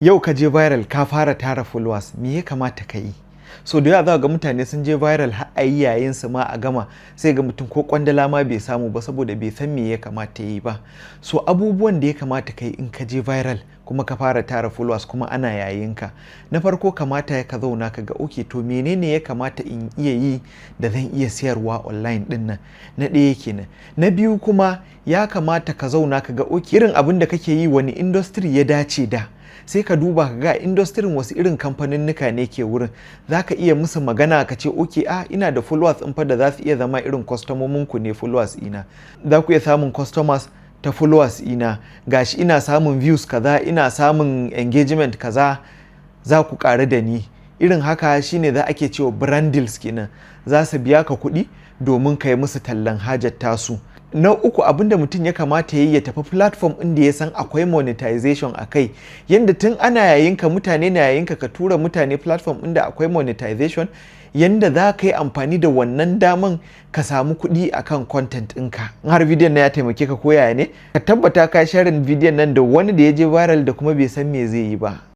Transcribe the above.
Yau ka je viral, ka fara tara followers, me ya kamata ka yi? So da yawa za ga mutane sun je viral, har a yi yayin su ma a gama, sai ga mutum ko kwandala ma bai samu ba, saboda bai san me ya kamata yi ba. So abubuwan da ya kamata ka yi in ka je viral kuma ka fara tara followers kuma ana yayin ka: na farko, kamata ya ka zauna ka ga, okay, to menene ya kamata in iya yi da zan iya siyarwa online din nan? Na ɗaya kenan. Na biyu kuma, ya kamata ka zauna ka ga, okay, irin abin da kake yi, wani industry ya dace da? Sai ka duba ka ga industry wasu irin kamfaninnika ne ke wurin. Za ka iya musu magana ka ce, okay, ah, ina da followers ɗin fa da za su iya zama irin kwastomomin ku ne followers ina, za ku iya samun customers ta followers ina. Gashi ina samun views kaza, ina samun engagement kaza, za ku ƙaru da ni. Irin haka shine za ake cewa brand deals kenan. Za su biya ka kuɗi domin ka yi musu tallan hajar tasu. Na uku, abinda mutum ya kamata ya yi, ya tafi platform inda ya san akwai monetization a kai. Yanda tun ana yayinka, mutane na yayinka, ka tura mutane platform inda akwai monetization, yanda za ka yi amfani da wannan daman ka samu kuɗi akan content ɗinka. In har bidiyon na ya taimake ka ko yaya ne, ka tabbata ka sharing bidiyon nan da wani da ya je viral da kuma bai san me zai yi ba.